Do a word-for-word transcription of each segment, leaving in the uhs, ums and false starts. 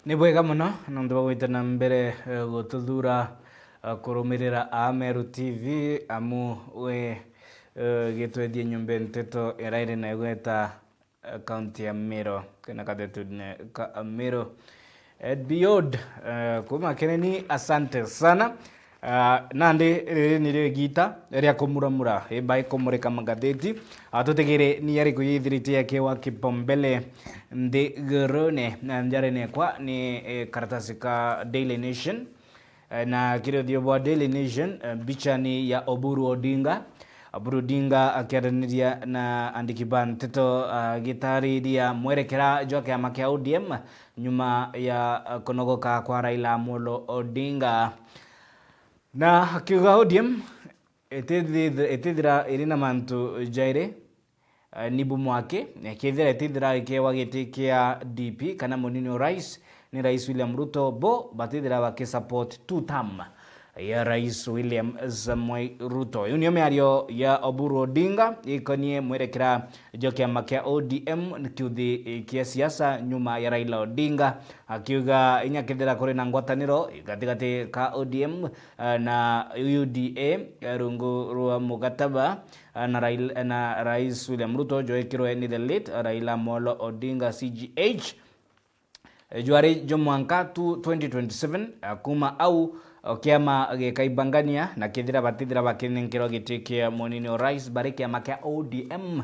Ni bwega mono nontu bwa gwita na mbere, eh, gututhuura, eh, kurumirira Ameru T V, amu we, eh, gitwethie nyomba nteto iria iri na igweta, eh, kaunti ya Meru, kana kathetune ka Meru. Ed Biod, eh, kuma Keneni, asante sana. Ah, nandi riri nirio igita ria kumuramura, imbai kumurika magatheti. Ah, tutigire ni ariku yithirite yakewa kipaumbele nthigurune. Na njarene kwa ni, eh, karatasi ka Daily Nation. Eh, na kiri uthio bwa Daily Nation, eh, mbicha ni ya Oburu Odinga. Oburu Odinga akiaraniria na andiki ba nteto, ah, agitariria mwerekera jwa kiama kia O D M nyuma ya, ah, kunogoka kwa Raila Amolo Odinga. Na akiuga O D M itithith-, itithira iri na mantu jairi, eh, ni bumwaki, eh, kethira itithira ikewa giti kia D P kana munini wa rais ni Rais William Ruto, bo batithira bakisupport two term ya Rais William Samoei Ruto. Iu niyo miario ya Oburu Odinga ikonie mwerekera jwa kiama kia O D M kiuthi kia siasa nyuma ya Raila Odinga, akiuga inya kethira kuri na ngwataniro gatigati ka O D M, eh, na U D A, eh, rungu rwa mugataba, eh, na Rail-, na Rais William Ruto, jwekirwe ni the late Raila Amolo Odinga C G H. Eh, jwari jwa mwanka tu twenty twenty-seven, eh, kuma au, eh, kiama gikaibangania, na kethira batithira bakinenkerwa giti kia munini wa rais bari kiama kia O D M,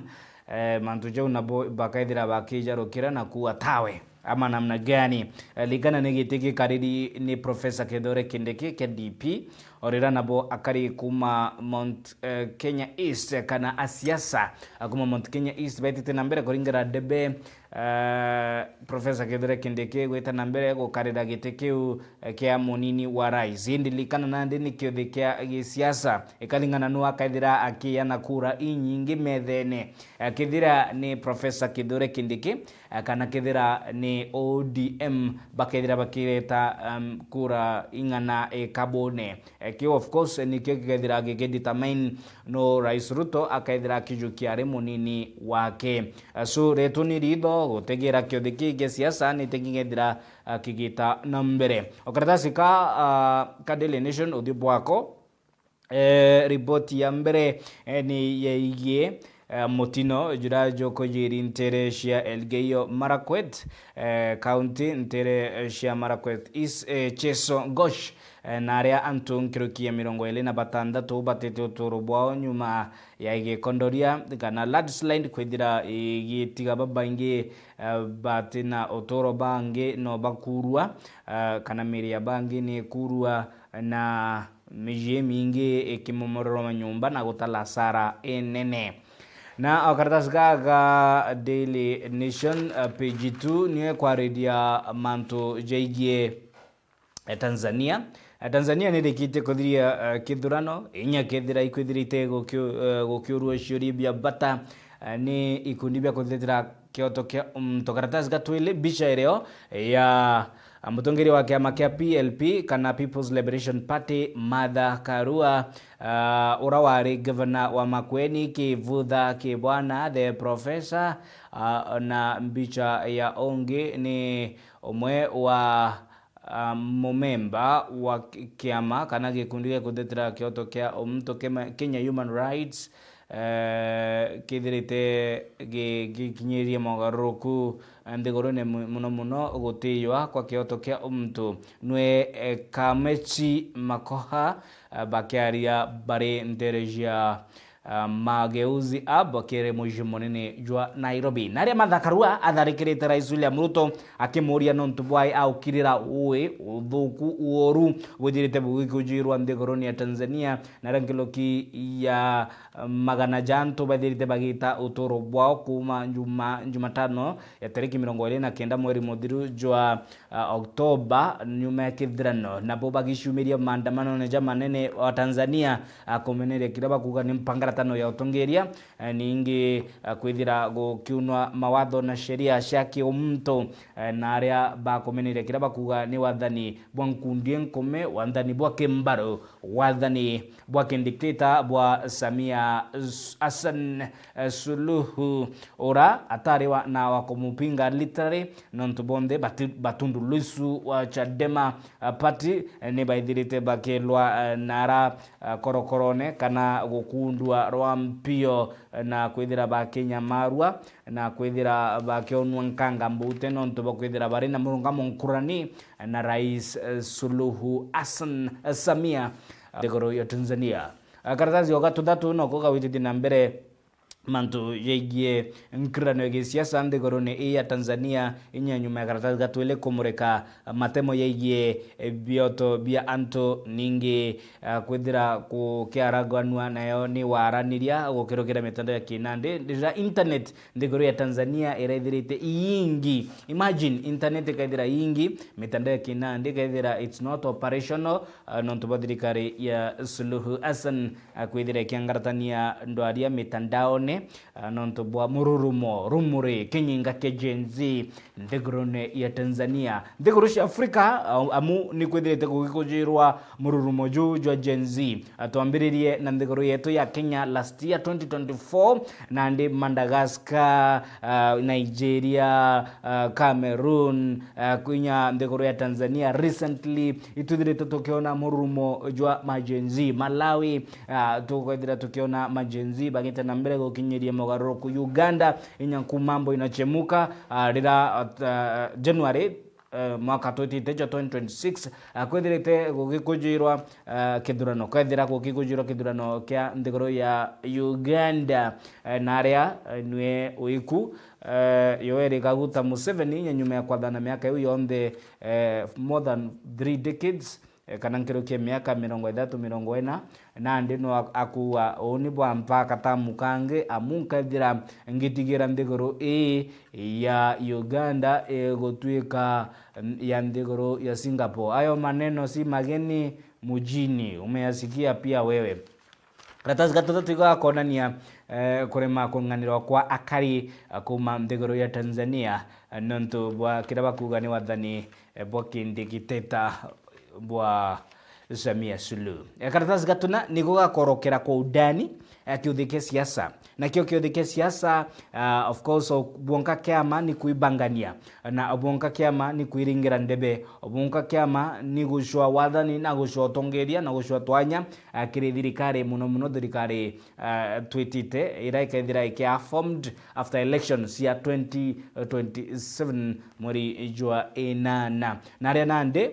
eh, mantu jau nabo bakaithira bakijarukira na kuua tawe ama namna gani? Eh, ligana ni giti gikariri ni Professor Kithure Kindiki kia D P, orira nabo akari kuma Mount, eh, Kenya East, eh, kana asiasa, eh, kuma Mount Kenya East baitite na mbere kuringira debe, eh, Professor Kithure Kindiki gwita na mbere gukarira giti kiu, eh, kia munini wa rais. Indi likana nandi ni kiuthi kia gisiasa, ikaringana nu akaithira akiana kura inyingi methene. Eh, kethira ni Professor Kithure Kindiki, eh, kana kethira ni O D M, bakethira bakireta, um, kura ing'ana ikabune. Eh, kiu of course nikio gikethira gikidetermine no Rais Ruto akethira akijukia ari munini wake. Eh, so retu ni ritho gutigira kiuthi kii gia siasa ni tikigethira, eh, kigita na mbere. O karatasi ka, ah, ka Daily Nation uthiu bwako, eh, ripoti ya mbere, eh, ni yaigie, eh, mutino juria jukujiri ntere cia Elgeyo Marakwet, eh, county, ntere, eh, cia Marakwet East, eh, Cheso Gosh, eh, na aria antu nkiruki ya mirongo iri na batantatu batete uturo bwao nyuma ya igikondoria kana landslide kwithira igitiga babaingi, eh, batina uturo, bangi no bakurua, eh, kana miri ya bangi ni kurua, na miji imingi ikimomorerwa manyumba na gutala hasara inene. Na o karatasi gaka ga Daily Nation, eh, page two, niyo ikwariria mantu jaigie, eh, Tanzania. Eh, Tanzania nirikitie kuthiria, eh, kithurano, inya kethira ikwithirite gukiu-, eh, gukiurua ciuria bia bata, eh, ni ikundi bia kuthetera kioto kia untu. Karatasi ga twili, mbica irio ya, ah, mutongeria wa kiama kia P L P kana People's Liberation Party, Martha Karua, ah, ura wari gavana wa Makueni, Kivutha Kibwana, the professor, ah, na mbica ya ungi ni umwe wa, ah, mumemba wa ki-, kiama kana gikundi gia kuthetera kioto kia untu, Kema-, Kenya Human Rights, eh, kithirite gi-, gikinyirie mogaruruku nthigurune mu-, muno muno gutiywa kwa kioto kia untu. Nwe, eh, Kamechi Makoha, eh, bakiaria bari ntere cia, ah, Mageuzi Hub kiri mucii munene jwa Nairobi. Na aria Martha Karua atharikirite Rais William Ruto akimuria nontu bwai aukirira ui, uthuku, uoru bwithirite bugikujirwa nthiguruni ya Tanzania, na aria nkiloki ya, ah, magana ja antu baithirite bagita uturo bwao kuma Juma-, Jumatano ya tariki mirongo iri na kenda mweri muthiru jwa, ah, Oktoba, nyuma ya kithurano, nabo bagiciumiria maandamanone jamanene wa Tanzania, ah, kumeneria kiria bakuuga ni mpangaratasi tano ya utongeria, eh, ningi, eh, kwithira gukiunwa mawatho na sheria cia kiumuntu, eh, na aria bakumeneria kiria bakuga ni wathani bwa nkundi nkume, wathani bwa kimbaru, wathani bwa kindictator bwa Samia S-, Hassan, eh, Suluhu, ura atari wa, na wa kumupinga literally, nontu bonthe bati-, batundu Lissu wa Chadema, eh, party, eh, ni baithirite bakilwa, eh, nara, eh, korokorone kana gukundwa rwa mpio, eh, na kwithira bakinyamarua na kwithira bakionwa nkanga mbute nontu bwa kwithira bari na murungamo nkurani na Rais, eh, Suluhu Hassan, eh, Samia, eh, nthiguru ya Tanzania. Eh, karatasi ga gathathatu noko gawititie na mbere mantu jegie nkirano ya gisiasa nthigurune ii ya Tanzania, inya nyuma ya karatasi ga gatwili kumurika matemo jegie bioto bia antu, ningi, ah, kwithira kukiaraganua nayo ni waraniria gukirukira mitandao ya kinandi. Ndira internet nthiguru ya Tanzania iraithirite iingi. Imagine, internet ikaithira iingi, mitandao ya kinandi ikaithira it's not operational, ah, nontu bwa thirikari ya Suluhu Hassan, ah, kwithira ikiangaratania ndwaria mitandaone, ah, nontu bwa mururumo, rumuri, kinyinga kia Gen Z nthigurune ya Tanzania. Nthiguru cia Afrika, ah, amu ni kwithirite gugikujirwa mururumo juu jwa Gen Z. Ah, twambiririe na nthiguru yetu ya Kenya last year, twenty twenty-four, nandi Madagascar, ah, Nigeria, ah, Cameroon, ah, kwinya nthiguru ya Tanzania recently, itwithirite tukiona mururumo jwa ma Gen Z. Malawi, ah, tukwithira tukiona ma Gen Z bagite na mbere gukinyiria mogaruruku. Uganda, inya ku mambo inachemuka, ah, rira, ah, January, eh, mwaka twitite jwa twenty twenty-six, ah, kwithirite gugikujirwa, ah, kithurano, kwethira gugikujirwa kithurano kia nthiguru ya Uganda, eh, na aria, eh, nwe uiku, eh, Yoweri Kaguta Museveni, inya nyuma ya kwathana miaka iu yonthe, eh, more than three decades, eh, kana nkirukia miaka mirongo ithatu, mirongo ina, nandi no ak-, akuuga, "Uu ni bwa mpaka tamu kangi, amu nkethira ngitigira nthiguru ii ya Uganda igutuika, mm, ya nthiguru ya Singapore." Ayo maneno si mageni mujini, umeyasikia pia wewe. Karatasi gathathatu igakonania, eh, kurema kung'anirwa kwa akari, eh, kuuma nthiguru ya Tanzania, eh, nontu bwa kiria bakuuga ni wathani, eh, bwa kindictator bwa Samia Suluhu. Eh, karatasi gatuna niko gakorokera kwa undani, eh, kiuthi kia siasa. Nakio kiuthi kia siasa, ah, of course, o bwonka kiama ni kuibangania, na o bwonka kiama ni kwiringira ndebe, o bwonka kiama ni gucua wathani na gucua utongeria na gucua twanya, ah, kiri thirikari, muno muno thirikari, ah, twitite, ira ikethira ikia formed after elections cia twenty twenty-seven mweri jwa inana. Na aria nandi,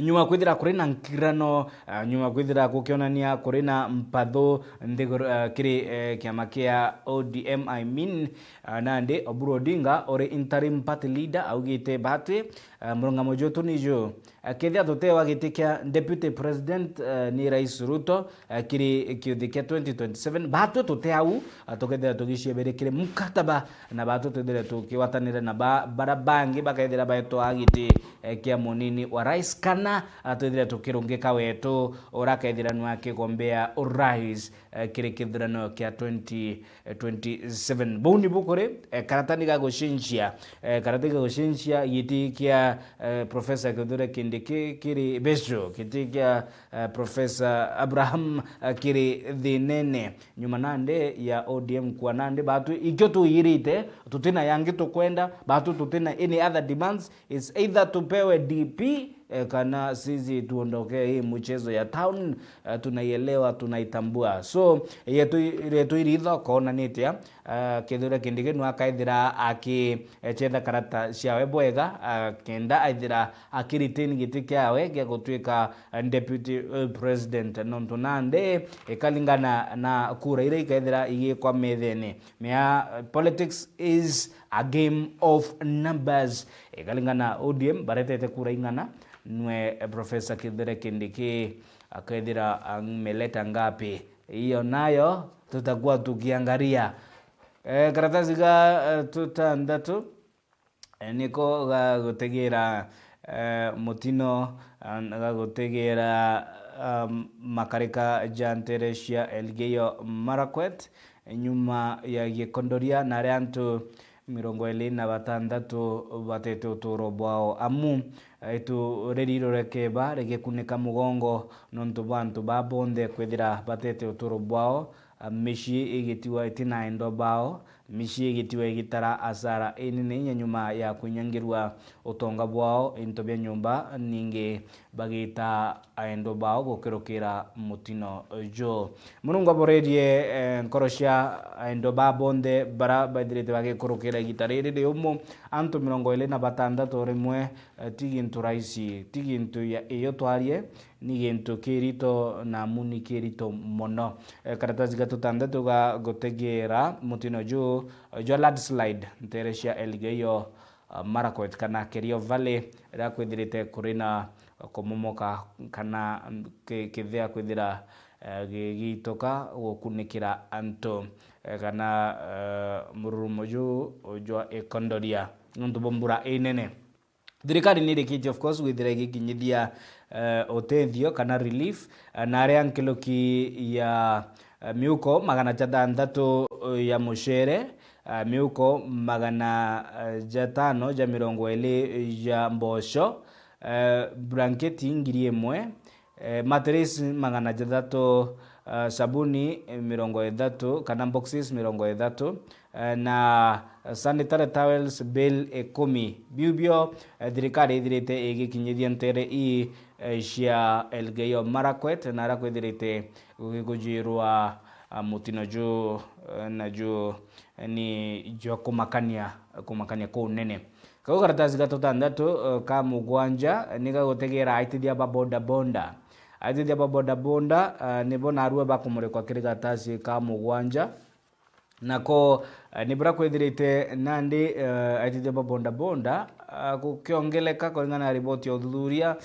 nyuma kwithira kuri na nkirano, ah, nyuma kwithira gukionania kuri na mpatho nthiguru, ah, kiri, eh, kiama kia O D M, I mean, ah, nandi Oburu Odinga uri interim party leader augite bati, ah, murungamo jwetu ni ju, ah, kethira tutewa giti kia deputy president, ah, ni Rais Ruto, eh, kiri kiuthi kia twenty twenty-seven. Batwe tute au, eh, tukethira tugiciebere kiri mukataba, na batwe twithire tukiwatanira na ba-, bara bangi bakethira baetwa giti, eh, kia munini wa rais, kana, eh, twithire tukirungika wetu ura akethira nwe akigombea urais, eh, kiri kithurano kia twenty twenty-seven. Buu ni bukuri, eh, karatani ga gucenjia, eh, karatani ga gucenjia giti kia, eh, Professor Kithure Kindiki kiri Beco, giti kia eh, Professor Abraham, eh, kiri thinene. Nyuma nandi ya O D M kwa nandi, batu ikio tuyirite, tutina yangi tukwenda, batu tutina any other demands, it's either tupewe D P, eh, kana sisi tuondoke hii mchezo ya town, eh, tunaielewa, tunaitambua. So, yetu, yetu iritho kona nitia, ah, Kithure Kindiki nwe akaithira akichetha karata ciawe bwega, ah, kenda aithira akiretain giti kiawe gia gutuika, ah, deputy, eh, president, nontu nandi ikalingana na kura iria ikaithira igikwa methene. Mea, eh, politics is a game of numbers. Ikalingana O D M baretete kura ing'ana, nwe, eh, Professor Kithure Kindiki akaithira ameleta ngapi. Hiyo nayo tutakuwa tukiangalia. Eh, karatasi ga, eh, tutandatu, eh, niko ga gutigira, eh, mutino, eh, ga gutegera, um, makarika ja ntere cia Elgeyo Marakwet, nyuma ya gikondoria, na aria antu mirongo iri na batantatu batete uturo bwao, amu, eh, itu riri rurekeba rigikunika mugongo nontu bwa antu ba bonthe kwithira batete uturo bwao, ah, micii igitigwa itina endo bao, micii igitigwa igitara asara inene inya nyuma ya kwinyangirwa utonga bwao, into bia nyumba, ningi bagita aendo bao gukirukira mutino ju. Murungu aborerie, eh, nkoro cia aendo ba bonthe bara baithirite bagikurukira igita riri riumu. Antu mirongo iri na batantatu rimwe, eh, ti gintu raisi, ti gintu ya iyo twarie, ni gintu kirito na amu ni kirito mono. Eh, karatasi ga tutantatu ga gutegera mutino ju, eh, jwa landslide ntere cia Elgeyo, eh, Marakwet kana Kerio Valley, riria kwithirite kuri na kumomoka kana ki-, kithea kwithira, eh, gigituka gukunikira antu, eh, kana, eh, mururumo ju jwa ikondoria nontu bwa mbura inene. Thirikari ni irikitie, of course, gwithira igikinyithia, eh, utethio kana relief, eh, na aria nkiluki ya, eh, miuko magana jathantatu ya mucere, eh, miuko magana, eh, jatano ja mirongo iri ja mboco, eh, blanketi ngiri imwe, eh, mattress magana jathatu, eh, sabuni, eh, mirongo ithatu, kana boxes mirongo ithatu, eh, na sanitary towels bale ikumi. Biu bio, eh, thirikari ithirite igikinyithia ntere ii, eh, cia Elgeyo Marakwet, na aria kwithirite gugikujirwa, ah, mutino ju, eh, na ju, eh, ni jwa kumakania, kumakania kunene. Kau karatasi ga tutantatu, eh, ka mugwanja, eh, ni gagutegera aitithia ba boda boda. Aitithia ba boda boda, eh, nibo narua bakumurikwa kiri karatasi ka mugwanja. Nako, eh, ni bura kwithirite nandi, eh, aitithia ba boda boda, ah, gukiongeleka kuringana na riboti ya uthuthuria,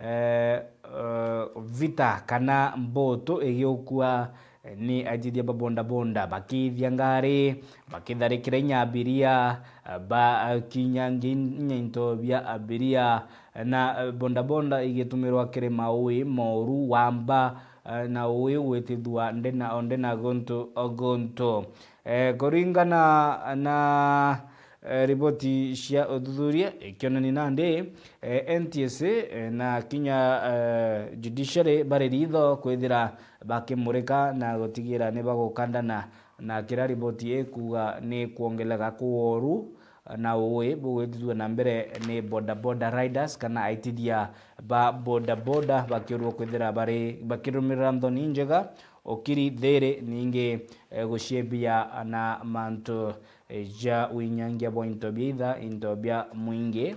eh, eh, vita kana mbutu igiukua, eh, ni aitithia ba boda boda, bakiithia ngari, bakitharikira inya abiria, eh, bakinyangia inya into bia abiria, eh, na, eh, boda boda igitumirwa kiri maui moru, wamba, eh, na ui gwitithua ndina, o ndina guntu o guntu. Eh, kuringana na, eh, riboti cia uthuthuria, ikionania nandi, eh, N T S A, eh, na kinya, eh, judiciary bari ritho kwithira bakimurika na gutigira ni bagukandana na kiria riboti ikuuga ni kwongeleka kwa uoru na ui bugwitithua na mbere ni boda boda riders kana aitithia ba boda boda bakiurua kwithira bari, bakirumirira nthoni njega, ukiri, thiri, ningi, eh, guciebia na mantu, eh, ja winyangia bwa into bia itha, into bia mwingi,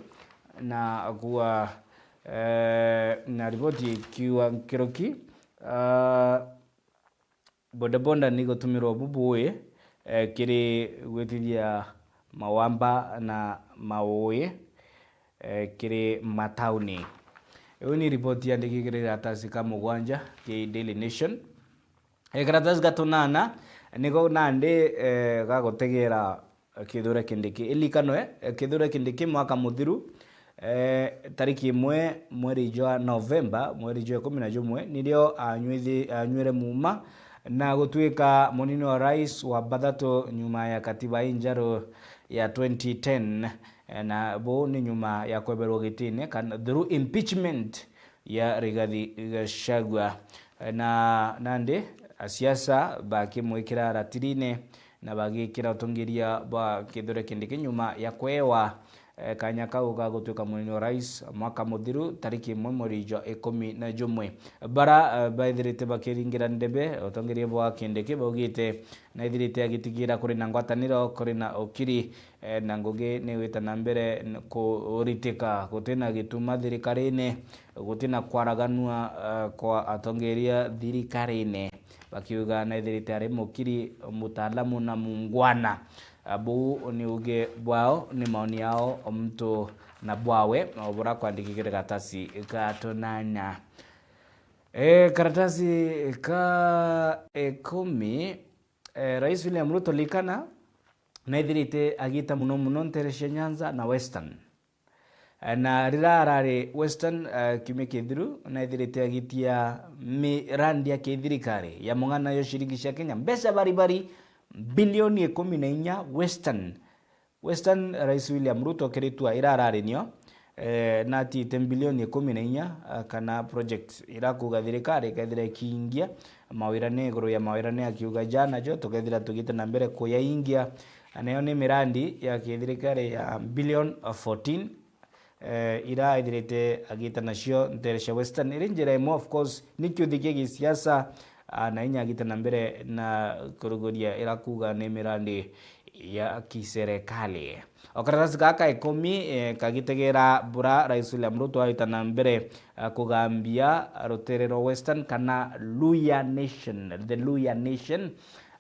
na kuwa, eh, na riboti ikiuga nkiruki, ah, boda boda ni gutumirwa bubui, eh, kiri gwitithia mawamba na maui, eh, kiri matauni. Iu ni riboti yandikikire karatasi ka mugwanja ki Daily Nation. Eh, karatasi ga tunana niko nandi, eh, gagutegera Kithure Kindiki. Ilikanwe, eh, Kithure Kindiki mwaka muthiru, eh, tariki imwe mweri jwa Novemba, mweri jwa ikumi na jumwe, nirio anywithi-, anywire muuma na gutuika munini wa rais wa bathatu nyuma ya katiba injeru ya twenty ten, eh, na buu ni nyuma ya kweberwa gitine kana through impeachment ya Rigathi Gachagua. Eh, na nandi asiasa bakimwikira ratirine na bagikira utongeria bwa Kithure Kindiki nyuma ya kwewa, eh, kanya kau ga gutuika munini wa rais mwaka muthiru tariki imwe mweri jwa ikumi na jumwe. Bara, eh, baithirite bakiringira ndebe utongeria bwa Kindiki baugite naithirite agitigira kuri na ngwataniro kuri na ukiri, eh, na ngugi ni gwita na mbere n-, kuritika, guti na gituma thirikarine, guti na kwaraganua, eh, kwa atongeria thirikarine, bakiuga naithirite ari mukiri, mutaalamu na mungwana. Ah, buu ni uge bwao, ni maoni yao o muntu na bwawe, o bura kwandikikire karatasi ka tunana. Eh, karatasi ka ikumi, eh, Rais William Ruto likana, naithirite agita muno muno ntere cia Nyanza na Western. Na rira arari Western, eh, kiumia kithiru, naithirite agitia mirandi ya kithirikari ya mung'ana yo ciringi cia Kenya, mbeca baribari bilioni ikumi na inya Western. Western, Rais William Ruto kiritua ira arari nio, eh, natiite bilioni ikumi na inya, ah, kana project ira kuga thirikari ikethira ikiingia mawirane iguru ya mawirane akiuga jana jo, tukethira tugite na mbere kuyaingia. Nayo ni mirandi ya kithirikari ya billion, ah, fourteen, eh, ira ithirite agita nacio ntere cia Western. Iri njira imwe, of course, ni kiuthi kia gisiasa, ah, na inya agita na mbere na kuruguria ira kuga ni mirandi ya kiserikali. O karatasi gaka ka ikumi, eh, kagitegera bura Rais William Ruto aita na mbere, eh, kugambia rutere rwa Western kana Luhya Nation, the Luhya Nation.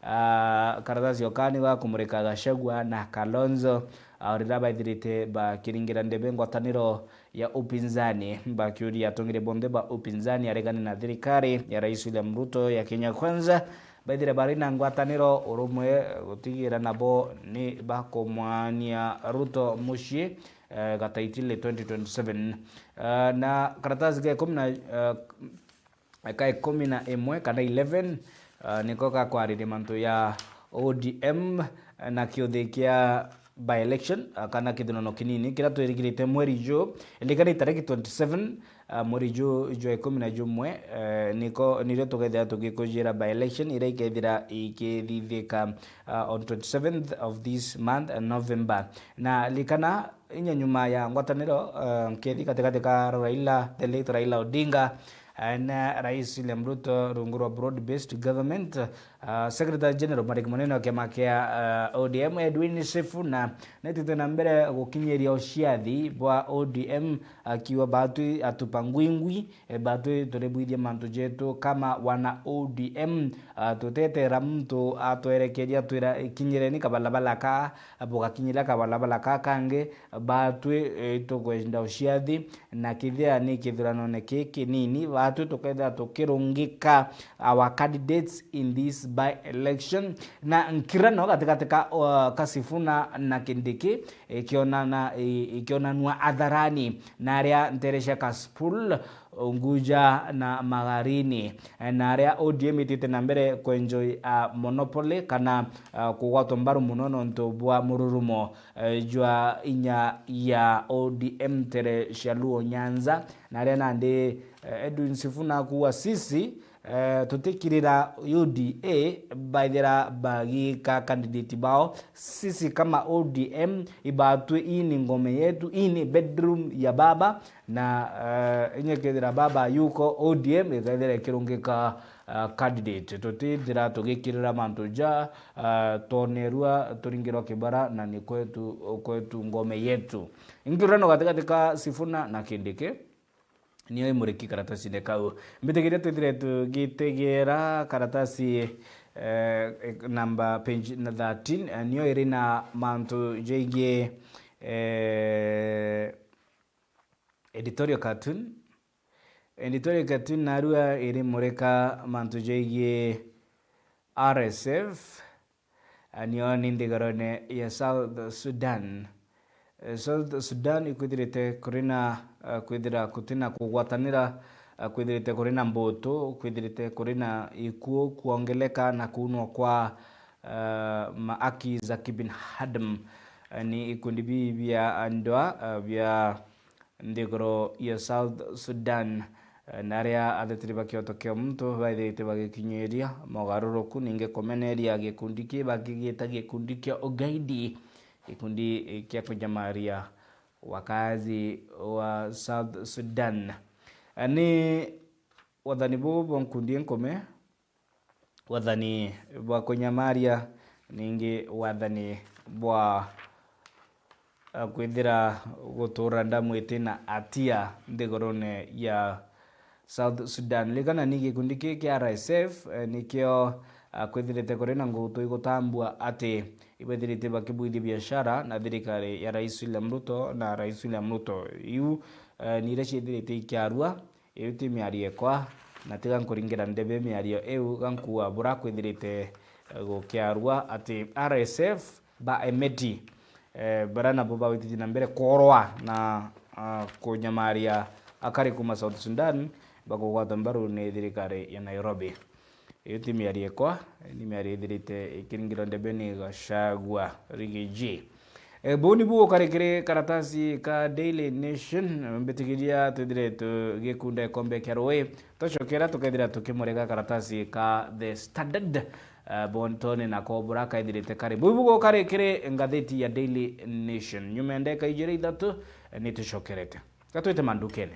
Ah, karatasi o kaa ni gakumurika Gachagua na Kalonzo, ah, o riria baithirite bakiringira ndebe ngwataniro ya upinzani, bakiuria atongeria bonthe ba upinzani aregane na thirikari ya Rais William Ruto ya Kenya Kwanza, baithire bari na ngwataniro urumwe, gutigira nabo ni bakumwania Ruto mucii, eh, gataitile twenty twenty-seven. Eh, na karatasi ga ikumi na, eh, ka ikumi na imwe kana eleven, ah, niko gakwariria mantu ya O D M na kiuthi kia by-election, ah, kana kithurano kinini kiria twirigirite mweri ju, indi kana itariki twenty-seven, ah, mweri ju jwa ikumi na jumwe, eh, niko, nirio tugethira tugikujira by-election iria ikethira ikithithika, ah, on twenty-seventh of this month, ah, November. Na likana, inya nyuma ya ngwataniro, eh, nkethi gatigati ka Raila, the late Raila Odinga, eh, na Rais William Ruto rungu rwa broad-based government, eh, Secretary General Mariki Munene wa kiama kia, eh, O D M, Edwin Sifuna, netite na mbere gukinyiria uciathi bwa O D M, akiuga batwi atupa ngwingwi, eh, batwi turibwithia mantu jetu kama wana O D M, ah, tutetera muntu atwerekeria twira, "Kinyireni kabalabala ka," bugakinyira kabalabala ka kangi, batwi, eh, tukwenda uciathi, na kithia ni kithuranone ki kinini, batwi tukethira tukirungika our candidates in this by-election. Na nkirano gatigati ka, uh, ka Sifuna na Kindiki, ikionana, i-, ikionanua atharani, na aria ntere cia Kasipul, Unguja na Magarini, na aria O D M itite na mbere kwenjoy a monopoly kana, ah, kugwatwa mbaru muno nontu bwa mururumo, eh, jwa inya ya O D M ntere cia Luo Nyanza, na aria nandi, eh, Edwin Sifuna akuuga sisi, eh, tutikirira U D A baithira bagika candidate bao. Sisi kama O D M, ibatwi, hii ni ngome yetu, hii ni bedroom ya baba, na, eh, inya kethira baba yuko, O D M ikethira ikirungika, eh, candidate. Tutithira tugikirira mantu ja, eh, twonerua, turingirwa kibara, na ni kwetu, kwetu ngome yetu. Nkirano gatigati ka Sifuna na Kindiki. Nio imuriki karatasine kau. Mbitikiria twithire tugitegera karatasi, eh, namba page na thirteen, eh, nio iri na mantu jegie, eh, editorial cartoon. Editorial cartoon narua iri murika mantu jegie R S F, anio ni nthigurune ya South Sudan. Eh, South Sudan ikwithirite kuri na, eh, kwithira gutina kugwatanira, eh, kwithirite kuri na mbutu, kwithirite kuri na ikuu kwongeleka na kuunwa kwa, eh, ma Aki Zaki bin Hadam. Eh, ni ikundi bibi bia andwa, eh, bia nthiguru ya South Sudan, eh, na aria ateteri ba kioto kia muntu baithirite bagikinyiria mogaruruku, ningi kumeneria gikundi ki bakigita gikundi kia ugaidi, gikundi kia kunyamaria wakazi wa South Sudan. Eh, ni wathani bubu bwa nkundi inkume, wathani bwa kunyamaria, ningi wathani bwa, eh, kwithira gutura ndamu iti na atia nthigurune ya South Sudan. Ririkana ni gikundi kii kia R S F, eh, nikio, eh, kwithirite kuri na ngutu igutambua ati ibethirite bakibwithia biashara na thirikari ya Rais William Ruto na Rais William Ruto. Iu, eh, ni iria ciithirite ikiarua. Iu ti miario ekwa, na tiga nkuringira ndebe miario iu, gankuua bura kwithirite, eh, gukiarua ati R S F ba Emeti, eh, bara nabo bagwititie na mbere kworwa na ah, kunyamaria akari kuma South Sudan bakugwatwa mbaru ni thirikari ya Nairobi. Iyo ti miario ikwa, ni miario ithirite ikiringirwa ndebeni Gachagua. Rigi G. E, buu nibu ukari kiri karatasi ka Daily Nation. Mbitikiria twithire tugikunda ikombe kia rui, twacokera tukethira tukimurega karatasi ka The Standard, e, bontone na kobura kaithirite kari. Buu nibu ukari kiri ngatheti ya Daily Nation. Nyuma ya ndeka ijiri ithatu, e, nitucokerete. Gatwite mandukene.